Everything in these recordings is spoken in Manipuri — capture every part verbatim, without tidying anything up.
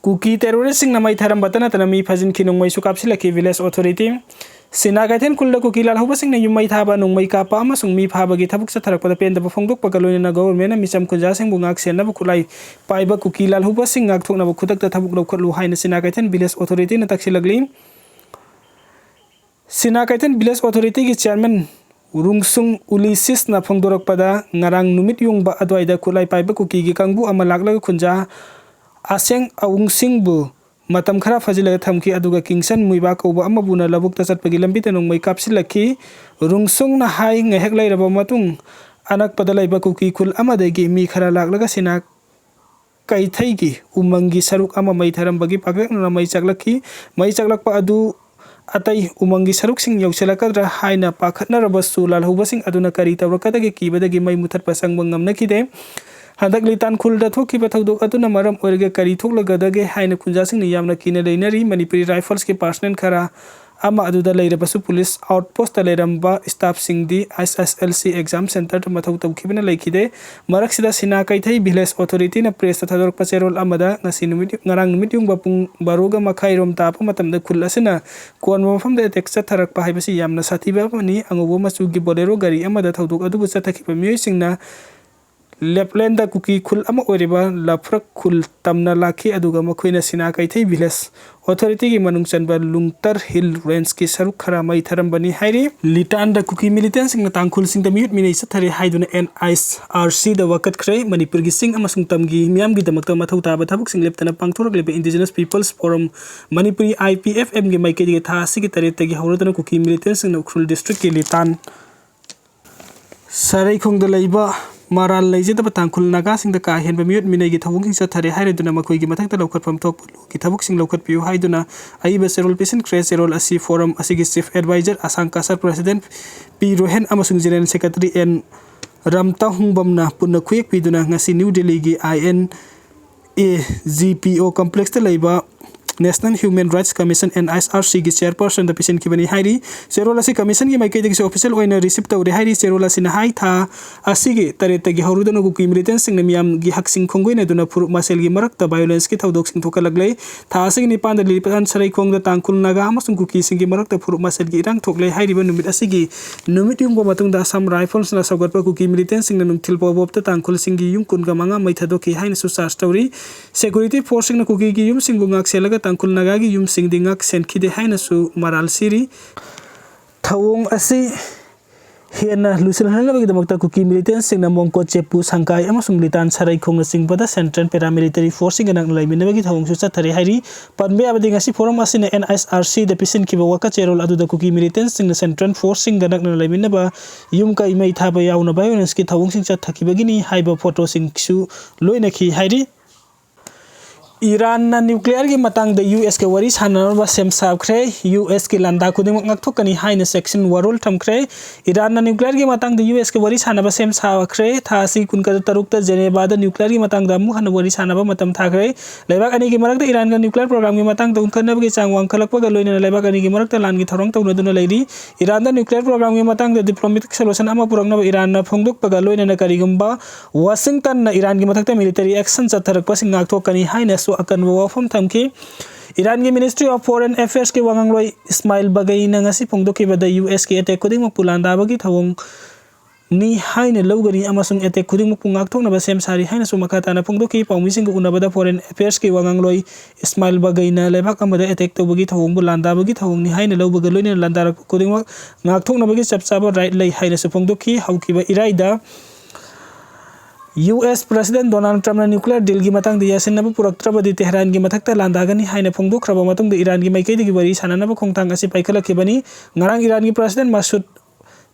ꯀꯨꯀꯤ terroristꯁꯤꯡꯅ ꯃꯩ ꯊꯥꯔꯝꯕꯇ ꯅꯠꯇꯅ ꯃꯤ ꯐꯥꯖꯤꯟꯈꯤ, ꯅꯣꯡꯃꯩꯁꯨ ꯀꯥꯞꯁꯤꯜꯂꯛꯈꯤ꯫ Village authority ꯁꯤꯅꯥ ꯀꯩꯊꯦꯜ ꯈꯨꯜꯗ ꯀꯨꯀꯤ ꯂꯥꯜꯍꯧꯕꯁꯤꯡꯅ ꯌꯨꯝ ꯃꯩ ꯊꯥꯕ, ꯅꯣꯡꯃꯩ ꯀꯥꯞꯄ ꯑꯃꯁꯨꯡ ꯃꯤ ꯐꯥꯕꯒꯤ ꯊꯕꯛ ꯆꯠꯊꯔꯛꯄꯗ ꯄꯦꯟꯗꯕ ꯐꯣꯡꯗꯣꯛꯄꯒ ꯂꯣꯏꯅꯅ governmentꯅ ꯃꯤꯆꯝ ꯈꯨꯟꯖꯥꯁꯤꯡꯕꯨ ꯉꯥꯛ ꯁꯦꯟꯅꯕ ꯈꯨꯠꯂꯥꯏ ꯄꯥꯏꯕ ꯀꯨꯀꯤ ꯂꯥꯜꯍꯧꯕꯁꯤꯡ ꯉꯥꯛꯊꯣꯛꯅꯕ ꯈꯨꯗꯛꯇ ꯊꯕꯛ ꯂꯧꯈꯠꯂꯨ ꯍꯥꯏꯅ ꯁꯤꯅꯥ ꯀꯩꯊꯦꯜ village authorityꯅ ꯇꯛꯁꯤꯜꯂꯛꯂꯤ꯫ ꯁꯤꯅꯥ ꯀꯩꯊꯦꯜ village authorityꯒꯤ chairman ꯔꯨꯡꯁꯨꯡ ꯎꯂꯤꯁꯤꯁꯅ ꯐꯣꯡꯗꯣꯔꯛꯄꯗ, ꯉꯔꯥꯡ ꯅꯨꯃꯤꯠ ꯌꯨꯡꯕ ꯑꯗꯨꯋꯥꯏꯗ ꯈꯨꯠꯂꯥꯏ ꯄꯥꯏꯕ ꯀꯨꯀꯤꯒꯤ ꯀꯥꯡꯕꯨ ꯑꯃ ꯂꯥꯛꯂꯒ ꯈꯨꯟꯖꯥ ꯑꯁꯦꯡ ꯑꯋꯨꯡꯁꯤꯡꯕꯨ ꯃꯇꯝ ꯈꯔ ꯐꯥꯖꯤꯜꯂꯒ ꯊꯝꯈꯤ, ꯑꯗꯨꯒ ꯀꯤꯡꯁꯟ ꯃꯨꯏꯕꯥ ꯀꯧꯕ ꯑꯃꯕꯨꯅ ꯂꯧꯕꯨꯛꯇ ꯆꯠꯄꯒꯤ ꯂꯝꯕꯤꯗ ꯅꯣꯡꯃꯩ ꯀꯥꯞꯁꯤꯜꯂꯛꯈꯤ꯫ ꯔꯨꯡꯁꯨꯡꯅ ꯍꯥꯏ, ꯉꯥꯏꯍꯥꯛ ꯂꯩꯔꯕ ꯃꯇꯨꯡ ꯑꯅꯛꯄꯗ ꯂꯩꯕ ꯀꯨꯀꯤ ꯈꯨꯜ ꯑꯃꯗꯒꯤ ꯃꯤ ꯈꯔ ꯂꯥꯛꯂꯒ ꯁꯤꯅꯥ ꯀꯩꯊꯩꯒꯤ ꯎꯃꯪꯒꯤ ꯁꯔꯨꯛ ꯑꯃ ꯃꯩ ꯊꯥꯔꯝꯕꯒꯤ ꯄꯥꯛꯇꯛꯅꯅ ꯃꯩ ꯆꯥꯛꯂꯛꯈꯤ꯫ ꯃꯩ ꯆꯥꯛꯂꯛꯄ ꯑꯗꯨ ꯑꯇꯩ ꯎꯃꯪꯒꯤ ꯁꯔꯨꯛꯁꯤꯡ ꯌꯧꯁꯤꯜꯂꯛꯀꯗ꯭ꯔꯥ ꯍꯥꯏꯅ ꯄꯥꯈꯠꯅꯔꯕꯁꯨ, ꯂꯥꯜꯍꯧꯕꯁꯤꯡ ꯑꯗꯨꯅ ꯀꯔꯤ ꯇꯧꯔꯛꯀꯗꯒꯦ ꯀꯤꯕꯗꯒꯤ ꯃꯩ ꯃꯨꯊꯠꯄ ꯆꯪꯕ ꯉꯝꯅꯈꯤꯗꯦ꯫ ꯍꯟꯗꯛ ꯂꯤꯇꯥꯟ ꯈꯨꯜꯗ ꯊꯣꯛꯈꯤꯕ ꯊꯧꯗꯣꯛ ꯑꯗꯨꯅ ꯃꯔꯝ ꯑꯣꯏꯔꯒ ꯀꯔꯤ ꯊꯣꯛꯂꯒꯗꯒꯦ ꯍꯥꯏꯅ ꯈꯨꯟꯖꯥꯁꯤꯡꯅ ꯌꯥꯝꯅ ꯀꯤꯅ ꯂꯩꯅꯔꯤ꯫ ꯃꯅꯤꯄꯨꯔꯤ Riflesꯀꯤ personnel ꯈꯔ ꯑꯃ ꯑꯗꯨꯗ ꯂꯩꯔꯕꯁꯨ, police outpostꯇ ꯂꯩꯔꯝꯕ staffꯁꯤꯡꯗꯤ S S L C exam centreꯗ ꯃꯊꯧ ꯇꯧꯈꯤꯕꯅ ꯂꯩꯈꯤꯗꯦ꯫ ꯃꯔꯛꯁꯤꯗ, ꯁꯤꯅꯥ ꯀꯩꯊꯩ village authorityꯅ pressꯇ ꯊꯥꯗꯣꯔꯛꯄ ꯆꯦꯔꯣꯜ ꯑꯃꯗ, ꯉꯁꯤ ꯅꯨꯃꯤꯠ, ꯉꯔꯥꯡ ꯅꯨꯃꯤꯠ ꯌꯨꯡꯕ ꯄꯨꯡ ꯕꯥꯔꯣꯒ ꯃꯈꯥꯏꯔꯣꯝ ꯇꯥꯕ ꯃꯇꯝꯗ ꯈꯨꯜ ꯑꯁꯤꯅ ꯀꯣꯟꯕ ꯃꯐꯝꯗ attack ꯆꯠꯊꯔꯛꯄ ꯍꯥꯏꯕꯁꯤ ꯌꯥꯝꯅ ꯁꯥꯊꯤꯕ ꯑꯃꯅꯤ꯫ ꯑꯉꯧꯕ ꯃꯆꯨꯒꯤ Bolero ꯒꯥꯔꯤ ꯑꯃꯗ ꯊꯧꯗꯣꯛ ꯑꯗꯨꯕꯨ ꯆꯠꯊꯈꯤꯕ ꯃꯤꯑꯣꯏꯁꯤꯡꯅ ꯂꯦꯞꯂꯦꯟꯗ ꯀꯨꯀꯤ ꯈꯨꯜ ꯑꯃ ꯑꯣꯏꯔꯤꯕ ꯂꯐ꯭ꯔꯛ ꯈꯨꯜ ꯇꯝꯅ ꯂꯥꯛꯈꯤ, ꯑꯗꯨꯒ ꯃꯈꯣꯏꯅ ꯁꯤꯅꯥ ꯀꯩꯊꯩ village authorityꯒꯤ ꯃꯅꯨꯡ ꯆꯟꯕ ꯂꯨꯡꯇꯔ Hill Rangeꯀꯤ ꯁꯔꯨꯛ ꯈꯔ ꯃꯩ ꯊꯥꯔꯝꯕꯅꯤ ꯍꯥꯏꯔꯤ꯫ ꯂꯤꯇꯥꯟꯗ ꯀꯨꯀꯤ militantꯁꯤꯡꯅ ꯇꯥꯡꯈꯨꯜꯁꯤꯡꯗ ꯃꯤꯑꯣꯠ ꯃꯤꯅꯩ ꯆꯠꯊꯔꯦ ꯍꯥꯏꯗꯨꯅ N H R Cꯗ ꯋꯥꯀꯠꯈ꯭ꯔꯦ꯫ ꯃꯅꯤꯄꯨꯔꯒꯤ ꯆꯤꯡ ꯑꯃꯁꯨꯡ ꯇꯝꯒꯤ ꯃꯤꯌꯥꯝꯒꯤꯗꯃꯛꯇ ꯃꯊꯧ ꯇꯥꯕ ꯊꯕꯛꯁꯤꯡ ꯂꯦꯞꯇꯅ ꯄꯥꯡꯊꯣꯔꯛꯂꯤꯕ Indigenous People's Forum Manipuri, I P F Mꯒꯤ ꯃꯥꯏꯀꯩꯗꯒꯤ ꯊꯥ ꯑꯁꯤꯒꯤ ꯇꯔꯦꯠꯇꯒꯤ ꯍꯧꯔꯗꯨꯅ ꯀꯨꯀꯤ militantꯁꯤꯡꯅ ꯎꯈ꯭ꯔꯨꯜ districtꯀꯤ ꯂꯤꯇꯥꯟ ꯁꯔꯩꯈꯣꯡꯗ ꯂꯩꯕ ꯃꯔꯥꯜ ꯂꯩꯖꯗꯕ ꯇꯥꯡꯈꯨꯜ ꯅꯥꯒꯥꯁꯤꯡꯗ ꯀꯥ ꯍꯦꯟꯕ ꯃꯤꯑꯣꯠ ꯃꯤꯅꯩꯒꯤ ꯊꯧꯑꯣꯡꯁꯤꯡ ꯆꯠꯊꯔꯦ ꯍꯥꯏꯔꯗꯨꯅ ꯃꯈꯣꯏꯒꯤ ꯃꯊꯛꯇ ꯂꯧꯈꯠꯐꯝ ꯊꯣꯛꯄ ꯂꯣꯒꯤ ꯊꯕꯛꯁꯤꯡ ꯂꯧꯈꯠꯄꯤꯌꯨ ꯍꯥꯏꯗꯨꯅ ꯑꯏꯕ ꯆꯦꯔꯣꯜ ꯄꯤꯁꯤꯟꯈ꯭ꯔꯦ꯫ ꯆꯦꯔꯣꯜ ꯑꯁꯤ Forum ꯑꯁꯤꯒꯤ Chief Advisor ꯑꯁꯥꯡ ꯀꯥꯁꯔ, President ꯄꯤ ꯔꯣꯍꯦꯟ ꯑꯃꯁꯨꯡ General Secretary ꯑꯦꯟ ꯔꯝꯇꯥꯍꯨꯡꯕꯝꯅ ꯄꯨꯟꯅ ꯈꯨꯌꯦꯛ ꯄꯤꯗꯨꯅ ꯉꯁꯤ ꯅ꯭ꯌꯨ ꯗꯤꯜꯂꯤꯒꯤ I N A G P O complexꯇ ꯂꯩꯕ National Human Rights Commission, N H R C ꯒꯤ chairpersonꯗ ꯄꯤꯁꯤꯟꯈꯤꯕꯅꯤ ꯍꯥꯏꯔꯤ꯫ ꯆꯦꯔꯣꯜ ꯑꯁꯤ commissionꯒꯤ ꯃꯥꯏꯀꯩꯗꯒꯤꯁꯨ official ꯑꯣꯏꯅ receive ꯇꯧꯔꯦ ꯍꯥꯏꯔꯤ꯫ ꯆꯦꯔꯣꯜ ꯑꯁꯤꯅ ꯍꯥꯏ, ꯊꯥ ꯑꯁꯤꯒꯤ ꯇꯔꯦꯠꯇꯒꯤ ꯍꯧꯔꯗꯨꯅ ꯀꯨꯀꯤ militantꯁꯤꯡꯅ ꯃꯤꯌꯥꯝꯒꯤ ꯍꯛꯁꯤꯡ ꯈꯣꯡꯒꯣꯏꯅꯗꯨꯅ ꯐꯨꯔꯨꯞ ꯃꯁꯦꯜꯒꯤ ꯃꯔꯛꯇ violenceꯀꯤ ꯊꯧꯗꯣꯛꯁꯤꯡ ꯊꯣꯛꯍꯜꯂꯛꯂꯦ꯫ ꯊꯥ ꯑꯁꯤꯒꯤ ꯅꯤꯄꯥꯟꯗ ꯂꯤꯄꯥꯟ ꯁꯔꯩꯈꯣꯡꯗ ꯇꯥꯡꯈꯨꯜ ꯅꯥꯒꯥ ꯑꯃꯁꯨꯡ ꯀꯨꯀꯤꯁꯤꯡꯒꯤ ꯃꯔꯛꯇ ꯐꯨꯔꯨꯞ ꯃꯁꯦꯜꯒꯤ ꯏꯔꯥꯡ ꯊꯣꯛꯂꯦ꯫ ꯍꯥꯏꯔꯤꯕ ꯅꯨꯃꯤꯠ ꯑꯁꯤꯒꯤ ꯅꯨꯃꯤꯠ ꯌꯨꯡꯕ ꯃꯇꯨꯡꯗ Assam Riflesꯅ ꯁꯧꯒꯠꯄ ꯀꯨꯀꯤ militantꯁꯤꯡꯅ ꯅꯨꯡꯊꯤꯜ ꯄꯣꯕꯣꯞꯇ ꯇꯥꯡꯈꯨꯜꯁꯤꯡꯒꯤ ꯌꯨꯝ ꯀꯨꯟꯒ ꯃꯉꯥ ꯃꯩ ꯊꯥꯗꯣꯛꯈꯤ ꯍꯥꯏꯅꯁꯨ charge ꯇꯧꯔꯤ꯫ Security forceꯁꯤꯡꯅ ꯀꯨꯀꯤꯒꯤ ꯌꯨꯝꯁꯤꯡꯕꯨ ꯉꯥꯛꯁꯦꯜꯂꯒ ꯇꯥꯡꯈꯨꯜ ꯅꯥꯒꯥꯒꯤ ꯌꯨꯝꯁꯤꯡꯗꯤ ꯉꯥꯛ ꯁꯦꯟꯈꯤꯗꯦ ꯍꯥꯏꯅꯁꯨ ꯃꯔꯥꯜ ꯁꯤꯔꯤ꯫ ꯊꯧꯑꯣꯡ ꯑꯁꯤ ꯍꯦꯟꯅ ꯂꯨꯁꯤꯜꯍꯟꯅꯕꯒꯤꯗꯃꯛꯇ ꯀꯨꯀꯤ militantꯁꯤꯡꯅ ꯃꯣꯡꯀꯣꯠ, ꯆꯦꯄꯨ, ꯁꯪꯀꯥꯏ ꯑꯃꯁꯨꯡ ꯂꯤꯇꯥꯟ ꯁꯔꯩꯈꯣꯡꯅꯆꯤꯡꯕꯗ central paramilitary forceꯁꯤꯡꯒ ꯅꯛꯅ ꯂꯩꯃꯤꯟꯅꯕꯒꯤ ꯊꯧꯑꯣꯡꯁꯨ ꯆꯠꯊꯔꯤ ꯍꯥꯏꯔꯤ꯫ ꯄꯟꯕ ꯌꯥꯕꯗꯤ, ꯉꯁꯤ forum ꯑꯁꯤꯅ N H R Cꯗ ꯄꯤꯁꯤꯟꯈꯤꯕ ꯋꯥꯀꯆꯦꯔꯣꯜ ꯑꯗꯨꯗ ꯀꯨꯀꯤ militantꯁꯤꯡꯅ central forceꯁꯤꯡꯒ ꯅꯛꯅ ꯂꯩꯃꯤꯟꯅꯕ ꯌꯨꯝ ꯀꯩ ꯃꯩ ꯊꯥꯕ ꯌꯥꯎꯅ violenceꯀꯤ ꯊꯧꯑꯣꯡꯁꯤꯡ ꯆꯠꯊꯈꯤꯕꯒꯤꯅꯤ ꯍꯥꯏꯕ photoꯁꯤꯡꯁꯨ ꯂꯣꯏꯅꯈꯤ ꯍꯥꯏꯔꯤ꯫ ꯏꯔꯥꯟꯅ nuclearꯒꯤ ꯃꯇꯥꯡꯗ USꯀ ꯋꯥꯔꯤ ꯁꯥꯟꯅꯅꯕ ꯁꯦꯝ ꯁꯥꯈ꯭ꯔꯦ꯫ USꯀꯤ ꯂꯥꯟꯗꯥ ꯈꯨꯗꯤꯡꯃꯛ ꯉꯥꯛꯊꯣꯛꯀꯅꯤ ꯍꯥꯏꯅ section ꯋꯥꯔꯣꯜ ꯊꯝꯈ꯭ꯔꯦ꯫ ꯏꯔꯥꯟꯅ nuclearꯒꯤ ꯃꯇꯥꯡꯗ USꯀ ꯋꯥꯔꯤ ꯁꯥꯟꯅꯕ ꯁꯦꯝ ꯁꯥꯈ꯭ꯔꯦ꯫ ꯊꯥ ꯑꯁꯤ ꯀꯨꯟꯇꯔꯨꯛꯇ Genevaꯗ nuclearꯒꯤ ꯃꯇꯥꯡꯗ ꯑꯃꯨꯛ ꯍꯟꯅ ꯋꯥꯔꯤ ꯁꯥꯟꯅꯕ ꯃꯇꯝ ꯊꯥꯈ꯭ꯔꯦ꯫ ꯂꯩꯕꯥꯛ ꯑꯅꯤꯒꯤ ꯃꯔꯛꯇ ꯏꯔꯥꯟꯒ nuclear programꯒꯤ ꯃꯇꯥꯡꯗ ꯎꯪꯈꯠꯅꯕꯒꯤ ꯆꯥꯡ ꯋꯥꯡꯈꯠꯂꯛꯄꯒ ꯂꯣꯏꯅꯅ ꯂꯩꯕꯥꯛ ꯑꯅꯤꯒꯤ ꯃꯔꯛꯇ ꯂꯥꯟꯒꯤ ꯊꯧꯔꯥꯡ ꯇꯧꯅꯗꯨꯅ ꯂꯩꯔꯤ꯫ ꯏꯔꯥꯟꯗ nuclear programꯒꯤ ꯃꯇꯥꯡꯗ diplomatic solution ꯑꯃ ꯄꯨꯔꯛꯅꯕ ꯏꯔꯥꯟꯅ ꯐꯣꯡꯗꯣꯛꯄꯒ ꯂꯣꯏꯅꯅ ꯀꯔꯤꯒꯨꯝꯕ ꯋꯥꯁꯤꯡꯇꯟꯅ ꯏꯔꯥꯟꯒꯤ ꯃꯊꯛꯇ military action ꯆꯠꯊꯔꯛꯄꯁꯤꯡ ꯉꯥꯛꯊꯣꯛꯀꯅꯤ ꯍꯥꯏꯅꯁꯨ ꯑꯀꯟꯕ ꯋꯥꯐꯝ ꯊꯝꯈꯤ꯫ ꯏꯔꯥꯟꯒꯤ Ministry of Foreign Affairsꯀꯤ ꯋꯥꯉꯥꯡꯂꯣꯏ ꯏꯁꯃꯥꯏꯜ ꯕꯒꯩꯅ ꯉꯁꯤ ꯐꯣꯡꯗꯣꯛꯈꯤꯕꯗ USꯀꯤ attack ꯈꯨꯗꯤꯡꯃꯛꯄꯨ ꯂꯥꯟꯗꯥꯕꯒꯤ ꯊꯧꯑꯣꯡꯅꯤ ꯍꯥꯏꯅ ꯂꯧꯒꯅꯤ ꯑꯃꯁꯨꯡ attack ꯈꯨꯗꯤꯡꯃꯛꯄꯨ ꯉꯥꯛꯊꯣꯛꯅꯕ ꯁꯦꯝ ꯁꯥꯔꯤ ꯍꯥꯏꯅꯁꯨ ꯃꯈꯥ ꯇꯥꯅ ꯐꯣꯡꯗꯣꯛꯈꯤ꯫ ꯄꯥꯎꯃꯤꯁꯤꯡꯒ ꯎꯅꯕꯗ Foreign Affairsꯀꯤ ꯋꯥꯉꯥꯡꯂꯣꯏ ꯏꯁꯃꯥꯏꯜ ꯕꯒꯩꯅ ꯂꯩꯕꯥꯛ ꯑꯃꯗ attack ꯇꯧꯕꯒꯤ ꯊꯧꯑꯣꯡꯕꯨ ꯂꯥꯟꯗꯥꯕꯒꯤ ꯊꯧꯑꯣꯡꯅꯤ ꯍꯥꯏꯅ ꯂꯧꯕꯒ ꯂꯣꯏꯅꯅ ꯂꯥꯟꯗꯥꯔꯛꯄ ꯈꯨꯗꯤꯡꯃꯛ ꯉꯥꯛꯊꯣꯛꯅꯕꯒꯤ ꯆꯞ ꯆꯥꯕ right ꯂꯩ ꯍꯥꯏꯅꯁꯨ ꯐꯣꯡꯗꯣꯛꯈꯤ꯫ ꯍꯧꯈꯤꯕ ꯏꯔꯥꯏꯗ US President Donald Trumpꯅ nuclear dealꯒꯤ ꯃꯇꯥꯡꯗ ꯌꯥꯁꯤꯟꯅꯕ ꯄꯨꯔꯛꯇ꯭ꯔꯕꯗꯤ ꯇꯦꯍꯔꯥꯟꯒꯤ ꯃꯊꯛꯇ ꯂꯥꯟꯗꯥꯒꯅꯤ ꯍꯥꯏꯅ ꯐꯣꯡꯗꯣꯛꯈ꯭ꯔꯕ ꯃꯇꯨꯡꯗ ꯏꯔꯥꯟꯒꯤ ꯃꯥꯏꯀꯩꯗꯒꯤ ꯋꯥꯔꯤ ꯁꯥꯟꯅꯅꯕ ꯈꯣꯡꯊꯥꯡ ꯑꯁꯤ ꯄꯥꯏꯈꯠꯂꯛꯈꯤꯕꯅꯤ꯫ ꯉꯔꯥꯡ ꯏꯔꯥꯟꯒꯤ President Masoud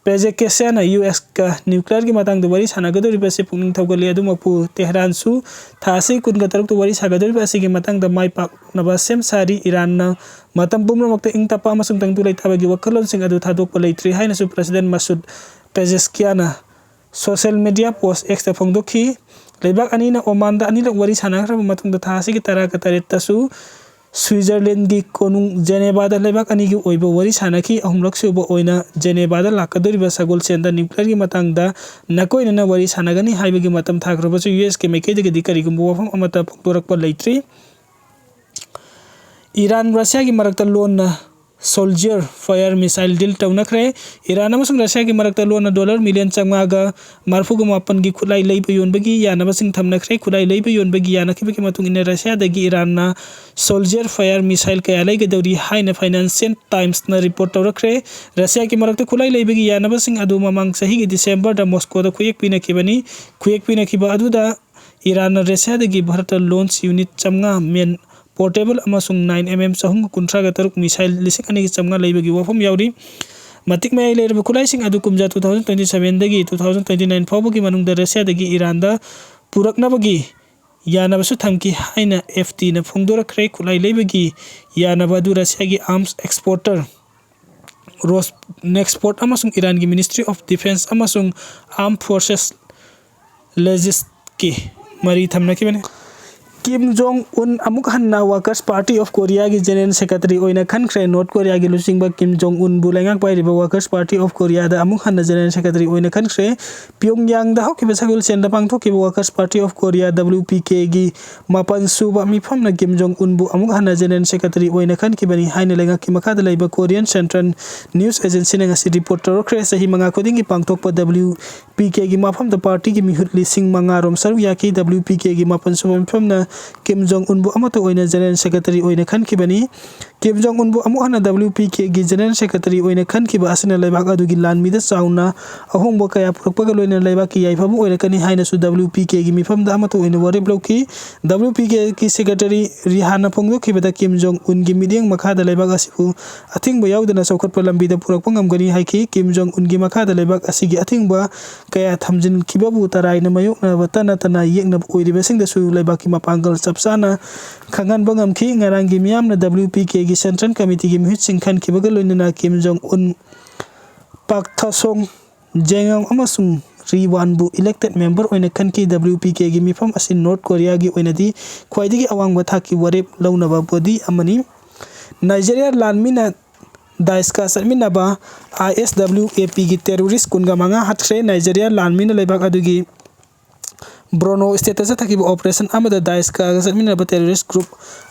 Pezeshkianꯅ USꯀ nuclearꯒꯤ ꯃꯇꯥꯡꯗ ꯋꯥꯔꯤ ꯁꯥꯟꯅꯒꯗꯧꯔꯤꯕ ꯑꯁꯤ ꯄꯨꯛꯅꯤꯡ ꯊꯧꯒꯠꯂꯤ꯫ ꯑꯗꯨꯃꯛꯄꯨ ꯇꯦꯍꯔꯥꯟꯁꯨ ꯊꯥ ꯑꯁꯤ ꯀꯨꯟꯒ ꯇꯔꯨꯛꯇ ꯋꯥꯔꯤ ꯁꯥꯒꯗꯧꯔꯤꯕ ꯑꯁꯤꯒꯤ ꯃꯇꯥꯡꯗ ꯃꯥꯏ ꯄꯥꯛꯅꯕ ꯁꯦꯝ ꯁꯥꯔꯤ꯫ ꯏꯔꯥꯟꯅ ꯃꯇꯝ ꯄꯨꯝꯅꯃꯛꯇ ꯏꯪ ꯇꯞꯄ ꯑꯃꯁꯨꯡ ꯇꯪꯗꯨ ꯂꯩꯇꯥꯕꯒꯤ ꯋꯥꯈꯜꯂꯣꯟꯁꯤꯡ ꯑꯗꯨ ꯊꯥꯗꯣꯛꯄ ꯂꯩꯇ꯭ꯔꯤ ꯍꯥꯏꯅꯁꯨ President Masoud Pezeshkianꯅ social media post Xꯇ ꯐꯣꯡꯗꯣꯛꯈꯤ꯫ ꯂꯩꯕꯥꯛ ꯑꯅꯤꯅ Omanꯗ ꯑꯅꯤꯔꯛ ꯋꯥꯔꯤ ꯁꯥꯟꯅꯈ꯭ꯔꯕ ꯃꯇꯨꯡꯗ ꯊꯥ ꯑꯁꯤꯒꯤ ꯇꯔꯥꯒ ꯇꯔꯦꯠꯇꯁꯨ ꯁ꯭ꯋꯤꯖꯔꯂꯦꯟꯒꯤ ꯀꯣꯅꯨꯡ ꯖꯦꯅꯦꯕꯥꯗ ꯂꯩꯕꯥꯛ ꯑꯅꯤꯒꯤ ꯑꯣꯏꯕ ꯋꯥꯔꯤ ꯁꯥꯟꯅꯈꯤ꯫ ꯑꯍꯨꯝꯂꯛ ꯁꯨꯕ ꯑꯣꯏꯅ ꯖꯦꯅꯦꯕꯥꯗ ꯂꯥꯛꯀꯗꯧꯔꯤꯕ ꯁꯒꯣꯜꯁꯦꯟꯗ ꯅ꯭ꯌꯨꯀ꯭ꯂꯤꯌꯔꯒꯤ ꯃꯇꯥꯡꯗ ꯅꯥꯀꯣꯏꯅꯅ ꯋꯥꯔꯤ ꯁꯥꯟꯅꯒꯅꯤ ꯍꯥꯏꯕꯒꯤ ꯃꯇꯝ ꯊꯥꯈ꯭ꯔꯕꯁꯨ ꯌꯨ ꯑꯦꯁꯀꯤ ꯃꯥꯏꯀꯩꯗꯒꯤꯗꯤ ꯀꯔꯤꯒꯨꯝꯕ ꯋꯥꯐꯝ ꯑꯃꯠꯇ ꯐꯣꯡꯗꯣꯔꯛꯄ ꯂꯩꯇ꯭ꯔꯤ꯫ ꯏꯔꯥꯟ ꯔꯁꯤꯌꯥꯒꯤ ꯃꯔꯛꯇ ꯂꯣꯟꯅ ꯁꯣꯜꯖꯤꯌꯔ ꯐꯥꯌꯔ ꯃꯤꯁꯥꯏꯜ ꯗꯤꯜ ꯇꯧꯅꯈ꯭ꯔꯦ꯫ ꯏꯔꯥꯟ ꯑꯃꯁꯨꯡ ꯔꯁꯤꯌꯥꯒꯤ ꯃꯔꯛꯇ ꯂꯣꯟꯅ ꯗꯣꯂꯔ ꯃꯤꯂꯤꯌꯟ ꯆꯥꯝꯃꯉꯥꯒ ꯃꯔꯤꯐꯨꯒ ꯃꯥꯄꯟꯒꯤ ꯈꯨꯠꯂꯥꯏ ꯂꯩꯕ ꯌꯣꯟꯕꯒꯤ ꯌꯥꯅꯕꯁꯤꯡ ꯊꯝꯅꯈ꯭ꯔꯦ꯫ ꯈꯨꯠꯂꯥꯏ ꯂꯩꯕ ꯌꯣꯟꯕꯒꯤ ꯌꯥꯅꯈꯤꯕꯒꯤ ꯃꯇꯨꯡ ꯏꯟꯅ ꯔꯁꯤꯌꯥꯗꯒꯤ ꯏꯔꯥꯟꯅ ꯁꯣꯜꯖꯤꯌꯔ ꯐꯥꯌꯔ ꯃꯤꯁꯥꯏꯜ ꯀꯌꯥ ꯂꯩꯒꯗꯧꯔꯤ ꯍꯥꯏꯅ ꯐꯥꯏꯅꯥꯟꯁꯤꯌꯦꯜ ꯇꯥꯏꯝꯁꯅ ꯔꯤꯄꯣꯔꯠ ꯇꯧꯔꯛꯈ꯭ꯔꯦ꯫ ꯔꯁꯤꯌꯥꯒꯤ ꯃꯔꯛꯇ ꯈꯨꯠꯂꯥꯏ ꯂꯩꯕꯒꯤ ꯌꯥꯅꯕꯁꯤꯡ ꯑꯗꯨ ꯃꯃꯥꯡ ꯆꯍꯤꯒꯤ ꯗꯤꯁꯦꯝꯕꯔꯗ ꯃꯣꯁꯀꯣꯗ ꯈꯨꯌꯦꯛ ꯄꯤꯅꯈꯤꯕꯅꯤ꯫ ꯈꯨꯌꯦꯛ ꯄꯤꯅꯈꯤꯕ ꯑꯗꯨꯗ ꯏꯔꯥꯟꯅ ꯔꯁꯤꯌꯥꯗꯒꯤ ꯚꯥꯔꯠꯇ ꯂꯣꯟꯁ ꯌꯨꯅꯤꯠ ꯆꯥꯝꯃꯉꯥ ꯃꯦꯟ ꯄꯣꯔꯇꯦꯕꯜ ꯑꯃꯁꯨꯡ ꯅꯥꯏꯟ ꯑꯦꯝ ꯑꯦꯝ ꯆꯍꯨꯝꯒ ꯀꯨꯟꯊ꯭ꯔꯥꯒ ꯇꯔꯨꯛ ꯃꯤꯁꯥꯏꯜ ꯂꯤꯁꯤꯡ ꯑꯅꯤꯒ ꯆꯥꯝꯃꯉꯥ ꯂꯩꯕꯒꯤ ꯋꯥꯐꯝ ꯌꯥꯎꯔꯤ꯫ ꯃꯇꯤꯛ ꯃꯌꯥꯏ ꯂꯩꯔꯕ ꯈꯨꯠꯂꯥꯏꯁꯤꯡ ꯑꯗꯨ ꯀꯨꯝꯖꯥ two thousand twenty sevenꯗꯒꯤ two thousand twenty nine ꯐꯥꯎꯕꯒꯤ ꯃꯅꯨꯡꯗ ꯔꯁꯤꯌꯥꯗꯒꯤ ꯏꯔꯥꯟꯗ ꯄꯨꯔꯛꯅꯕꯒꯤ ꯌꯥꯅꯕꯁꯨ ꯊꯝꯈꯤ ꯍꯥꯏꯅ ꯑꯦꯐ ꯇꯤꯅ ꯐꯣꯡꯗꯣꯔꯛꯈ꯭ꯔꯦ꯫ ꯈꯨꯠꯂꯥꯏ ꯂꯩꯕꯒꯤ ꯌꯥꯅꯕ ꯑꯗꯨ ꯔꯁꯤꯌꯥꯒꯤ ꯑꯥꯔꯝꯁ ꯑꯦꯛꯁꯄꯣꯔꯇꯔ ꯔꯣꯁꯅꯦꯛꯁꯄꯣꯔꯠ ꯑꯃꯁꯨꯡ ꯏꯔꯥꯟꯒꯤ ꯃꯤꯅꯤꯁꯇ꯭ꯔꯤ ꯑꯣꯐ ꯗꯤꯐꯦꯟꯁ ꯑꯃꯁꯨꯡ ꯑꯥꯔꯝ ꯐꯣꯔꯁꯦꯁ ꯂꯦꯖꯤꯁꯀꯤ ꯃꯔꯤ ꯊꯝꯅꯈꯤꯕꯅꯤ꯫ ꯀꯤꯝ ꯖꯣꯡ ꯎꯟ ꯑꯃꯨꯛ ꯍꯟꯅ ꯋꯥꯀꯔꯁ ꯄꯥꯔꯇꯤ ꯑꯣꯐ ꯀꯣꯔꯤꯌꯥꯒꯤ ꯖꯦꯅꯔꯦꯜ ꯁꯦꯀ꯭ꯔꯦꯇꯔꯤ ꯑꯣꯏꯅ ꯈꯟꯈ꯭ꯔꯦ꯫ ꯅꯣꯔꯠ ꯀꯣꯔꯤꯌꯥꯒꯤ ꯂꯨꯆꯤꯡꯕ ꯀꯤꯝ ꯖꯣꯡ ꯎꯟꯕꯨ ꯂꯩꯉꯥꯛ ꯄꯥꯏꯔꯤꯕ ꯋꯥꯀꯔꯁ ꯄꯥꯔꯇꯤ ꯑꯣꯐ ꯀꯣꯔꯤꯌꯥꯗ ꯑꯃꯨꯛ ꯍꯟꯅ ꯖꯦꯅꯔꯦꯜ ꯁꯦꯀ꯭ꯔꯦꯇꯔꯤ ꯑꯣꯏꯅ ꯈꯟꯈ꯭ꯔꯦ꯫ ꯄꯤꯌꯣꯡꯌꯥꯡꯗ ꯍꯧꯈꯤꯕ ꯁꯒꯣꯜꯁꯦꯟꯗ ꯄꯥꯡꯊꯣꯛꯈꯤꯕ workers party of Korea, W P Kꯒꯤ ꯃꯥꯄꯟ ꯁꯨꯕ ꯃꯤꯐꯝꯅ ꯀꯤꯝ ꯖꯣꯡ ꯎꯟꯕꯨ ꯑꯃꯨꯛ ꯍꯟꯅ ꯖꯦꯅꯔꯦꯜ ꯁꯦꯀ꯭ꯔꯦꯇꯔꯤ ꯑꯣꯏꯅ ꯈꯟꯈꯤꯕꯅꯤ ꯍꯥꯏꯅ ꯂꯩꯉꯥꯛꯀꯤ ꯃꯈꯥꯗ ꯂꯩꯕ ꯀꯣꯔꯤꯌꯟ ꯁꯦꯟꯇ꯭ꯔꯦꯜ ꯅ꯭ꯌꯨꯁ ꯑꯦꯖꯦꯟꯁꯤꯅ ꯉꯁꯤ ꯔꯤꯄꯣꯔꯠ ꯇꯧꯔꯛꯈ꯭ꯔꯦ꯫ ꯆꯍꯤ ꯃꯉꯥ ꯈꯨꯗꯤꯡꯒꯤ ꯄꯥꯡꯊꯣꯛꯄ W P Kꯒꯤ ꯃꯐꯝꯗ ꯄꯥꯔꯇꯤꯒꯤ ꯃꯤꯍꯨꯠ ꯂꯤꯁꯤꯡ ꯃꯉꯥ ꯔꯣꯝ ꯁꯔꯨꯛ ꯌꯥꯈꯤ꯫ W P Kꯒꯤ ꯃꯥꯄꯟ ꯁꯨꯕ ꯃꯤꯐꯝꯅ ꯀꯤꯝ ꯖꯣꯡ ꯎꯟꯕꯨ ꯑꯃꯠꯇ ꯑꯣꯏꯅ ꯖꯦꯅꯔꯦꯜ ꯁꯦꯀ꯭ꯔꯦꯇꯔꯤ ꯑꯣꯏꯅ ꯈꯟꯈꯤꯕꯅꯤ꯫ ꯀꯤꯝ ꯖꯣꯡ ꯎꯟꯕꯨ ꯑꯃꯨꯛ ꯍꯟꯅ W P Kꯒꯤ ꯖꯦꯅꯔꯦꯜ ꯁꯦꯀ꯭ꯔꯦꯇꯔꯤ ꯑꯣꯏꯅ ꯈꯟꯈꯤꯕ ꯑꯁꯤꯅ ꯂꯩꯕꯥꯛ ꯑꯗꯨꯒꯤ ꯂꯥꯟꯃꯤꯗ ꯆꯥꯎꯅ ꯑꯍꯣꯡꯕ ꯀꯌꯥ ꯄꯨꯔꯛꯄꯒ ꯂꯣꯏꯅꯅ ꯂꯩꯕꯥꯛꯀꯤ ꯌꯥꯏꯐꯕ ꯑꯣꯏꯔꯛꯀꯅꯤ ꯍꯥꯏꯅꯁꯨ W P Kꯒꯤ ꯃꯤꯐꯝꯗ ꯑꯃꯠꯇ ꯑꯣꯏꯅ ꯋꯥꯔꯦꯞ ꯂꯧꯈꯤ꯫ W P Kꯒꯤ ꯁꯦꯀ꯭ꯔꯦꯇꯔꯤ ꯔꯤꯍꯥꯟꯅ ꯐꯣꯡꯗꯣꯛꯈꯤꯕꯗ ꯀꯤꯝ ꯖꯣꯡ ꯎꯟꯒꯤ ꯃꯤꯠꯌꯦꯡ ꯃꯈꯥꯗ ꯂꯩꯕꯥꯛ ꯑꯁꯤꯕꯨ ꯑꯊꯤꯡꯕ ꯌꯥꯎꯗꯅ ꯆꯥꯎꯈꯠꯄ ꯂꯝꯕꯤꯗ ꯄꯨꯔꯛꯄ ꯉꯝꯒꯅꯤ ꯍꯥꯏꯈꯤ꯫ ꯀꯤꯝ ꯖꯣꯡ ꯎꯟꯒꯤ ꯃꯈꯥꯗ ꯂꯩꯕꯥꯛ ꯑꯁꯤꯒꯤ ꯑꯊꯤꯡꯕ ꯀꯌꯥ ꯊꯝꯖꯤꯟꯈꯤꯕꯕꯨ ꯇꯔꯥꯏꯅ ꯃꯥꯌꯣꯛꯅꯕꯇ ꯅꯠꯇꯅ ꯌꯦꯛꯅꯕ ꯑꯣꯏꯔꯤꯕꯁꯤꯡꯗꯁꯨ ꯂꯩꯕꯥꯛꯀꯤ ꯃꯄꯥꯡꯒꯜ ꯆꯞ ꯆꯥꯅ ꯈꯪꯍꯟꯕ ꯉꯝꯈꯤ꯫ ꯉꯔꯥꯡꯒꯤ ꯃꯤꯌꯥꯝꯅ W P Kꯒꯤ ꯁꯦꯟꯇ꯭ꯔꯦꯜ ꯀꯃꯤꯇꯤꯒꯤ ꯃꯤꯍꯨꯠꯁꯤꯡ ꯈꯟꯈꯤꯕꯒ ꯂꯣꯏꯅꯅ ꯀꯤꯝ ꯖꯣꯡ ꯎꯟ, ꯄꯥꯛ ꯊꯥꯁꯣꯡ, ꯖꯦꯡ ꯌꯣꯡ ꯑꯃꯁꯨꯡ ꯔꯤꯋꯥꯟꯕꯨ elected member ꯑꯣꯏꯅ ꯈꯟꯈꯤ꯫ W P K ꯒꯤ ꯃꯤꯐꯝ ꯑꯁꯤ North Korea ꯒꯤ ꯑꯣꯏꯅꯗꯤ ꯈ꯭ꯋꯥꯏꯗꯒꯤ ꯑꯋꯥꯡꯕ ꯊꯥꯛꯀꯤ ꯋꯥꯔꯦꯞ ꯂꯧꯅꯕ body ꯑꯃꯅꯤ꯫ ꯅꯥꯏꯖꯦꯔꯤꯌꯥ ꯂꯥꯟꯃꯤꯅ ꯗꯥꯏꯁꯀ ꯆꯠꯃꯤꯟꯅꯕ I S W A P ꯒꯤ terrorist ꯀꯨꯟꯒ ꯃꯉꯥ ꯍꯥꯠꯈ꯭ꯔꯦ꯫ ꯅꯥꯏꯖꯦꯔꯤꯌꯥ ꯂꯥꯟꯃꯤꯅ ꯂꯩꯕꯥꯛ ꯑꯗꯨꯒꯤ ꯕ꯭ꯔꯣꯅꯣ state ꯇ ꯆꯠꯊꯈꯤꯕ operation ꯑꯃꯗ ꯗꯥꯏꯁꯀꯒ ꯆꯠꯃꯤꯟꯅꯕ terrorist group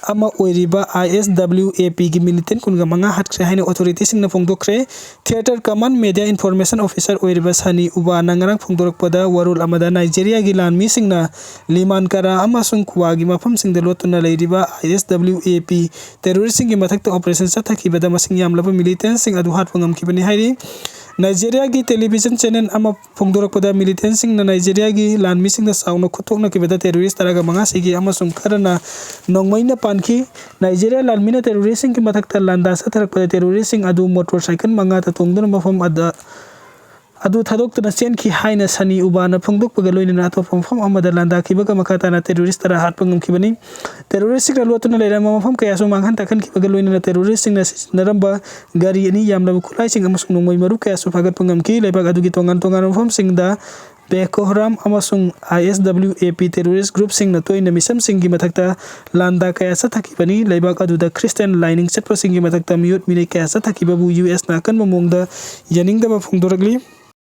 ꯑꯃ ꯑꯣꯏꯔꯤꯕ I S W A P ꯒꯤ militant ꯀꯨꯟꯒ ꯃꯉꯥ ꯍꯥꯠꯈ꯭ꯔꯦ ꯍꯥꯏꯅ authority ꯁꯤꯡꯅ ꯐꯣꯡꯗꯣꯛꯈ꯭ꯔꯦ꯫ Theatre Command Media Information Officer ꯑꯣꯏꯔꯤꯕ ꯁꯅꯤ ꯎꯕꯥꯅ ꯉꯔꯥꯡ ꯐꯣꯡꯗꯣꯔꯛꯄꯗ ꯋꯥꯔꯣꯜ ꯑꯃꯗ ꯅꯥꯏꯖꯦꯔꯤꯌꯥꯒꯤ ꯂꯥꯟꯃꯤꯁꯤꯡꯅ ꯂꯤꯃꯥꯟꯀꯥꯔꯥ ꯑꯃꯁꯨꯡ ꯀꯨꯋꯥꯒꯤ ꯃꯐꯝꯁꯤꯡꯗ ꯂꯣꯠꯇꯨꯅ ꯂꯩꯔꯤꯕ I S W A P terrorist ꯁꯤꯡꯒꯤ ꯃꯊꯛꯇ operation ꯆꯠꯊꯈꯤꯕꯗ ꯃꯁꯤꯡ ꯌꯥꯝꯂꯕ militant ꯁꯤꯡ ꯑꯗꯨ ꯍꯥꯠꯄ ꯉꯝꯈꯤꯕꯅꯤ ꯍꯥꯏꯔꯤ꯫ ꯅꯥꯏꯖꯦꯔꯤꯌꯥꯒꯤ television channel ꯑꯃ ꯐꯣꯡꯗꯣꯔꯛꯄꯗ, militant ꯁꯤꯡꯅ ꯅꯥꯏꯖꯦꯔꯤꯌꯥꯒꯤ ꯂꯥꯟꯃꯤꯁꯤꯡꯅ ꯆꯥꯎꯅ ꯈꯨꯠꯊꯣꯛꯅꯈꯤꯕꯗ terrorist ꯇꯔꯥꯒ ꯃꯉꯥ ꯁꯤꯈꯤ ꯑꯃꯁꯨꯡ ꯈꯔꯅ ꯅꯣꯡꯃꯩꯅ ꯄꯥꯟꯈꯤ꯫ ꯅꯥꯏꯖꯦꯔꯤꯌꯥ ꯂꯥꯟꯃꯤꯅ terrorist ꯁꯤꯡꯒꯤ ꯃꯊꯛꯇ ꯂꯥꯟꯗꯥ ꯆꯠꯊꯔꯛꯄꯗ terrorist ꯁꯤꯡ ꯑꯗꯨ motorcycle ꯃꯉꯥꯗ ꯇꯣꯡꯗꯨꯅ ꯃꯐꯝ ꯑꯗ-, ꯑꯗꯨ ꯊꯥꯗꯣꯛꯇꯨꯅ ꯆꯦꯟꯈꯤ ꯍꯥꯏꯅ ꯁꯅꯤ ꯎꯕꯥꯅ ꯐꯣꯡꯗꯣꯛꯄꯒ ꯂꯣꯏꯅꯅ ꯑꯇꯣꯞꯄ ꯃꯐꯝ ꯑꯃꯗ ꯂꯥꯟꯗꯥꯈꯤꯕꯒ ꯃꯈꯥ ꯇꯥꯅ terrorist ꯇꯔꯥ ꯍꯥꯠꯄ ꯉꯝꯈꯤꯕꯅꯤ꯫ Terrorist ꯁꯤꯡꯅ ꯂꯣꯠꯇꯨꯅ ꯂꯩꯔꯝꯕ ꯃꯐꯝ ꯀꯌꯥꯁꯨ ꯃꯥꯡꯍꯟ ꯇꯥꯛꯍꯟꯈꯤꯕꯒ ꯂꯣꯏꯅꯅ terrorist ꯁꯤꯡꯅ ꯁꯤꯖꯤꯟꯅꯔꯝꯕ ꯒꯥꯔꯤ ꯑꯅꯤ, ꯌꯥꯝꯂꯕ ꯈꯨꯠꯂꯥꯏꯁꯤꯡ ꯑꯃꯁꯨꯡ ꯅꯣꯡꯃꯩ ꯃꯔꯨ ꯀꯌꯥꯁꯨ ꯐꯥꯒꯠꯄ ꯉꯝꯈꯤ꯫ ꯂꯩꯕꯥꯛ ꯑꯗꯨꯒꯤ ꯇꯣꯉꯥꯟ ꯇꯣꯉꯥꯟꯕ ꯃꯐꯝꯁꯤꯡꯗ Boko Haram ꯑꯃꯁꯨꯡ I S W A P terrorist group ꯁꯤꯡꯅ ꯇꯣꯏꯅ ꯃꯤꯁꯝꯁꯤꯡꯒꯤ ꯃꯊꯛꯇ ꯂꯥꯟꯗꯥ ꯀꯌꯥ ꯆꯠꯊꯈꯤꯕꯅꯤ꯫ ꯂꯩꯕꯥꯛ ꯑꯗꯨꯗ Christian ꯂꯥꯏꯅꯤꯡ ꯆꯠꯄꯁꯤꯡꯒꯤ ꯃꯊꯛꯇ ꯃꯤꯑꯣꯠ ꯃꯤꯅꯩ ꯀꯌꯥ ꯆꯠꯊꯈꯤꯕꯕꯨ U S ꯅ ꯑꯀꯟꯕ ꯃꯑꯣꯡꯗ ꯌꯥꯅꯤꯡꯗꯕ ꯐꯣꯡꯗꯣꯔꯛꯂꯤ꯫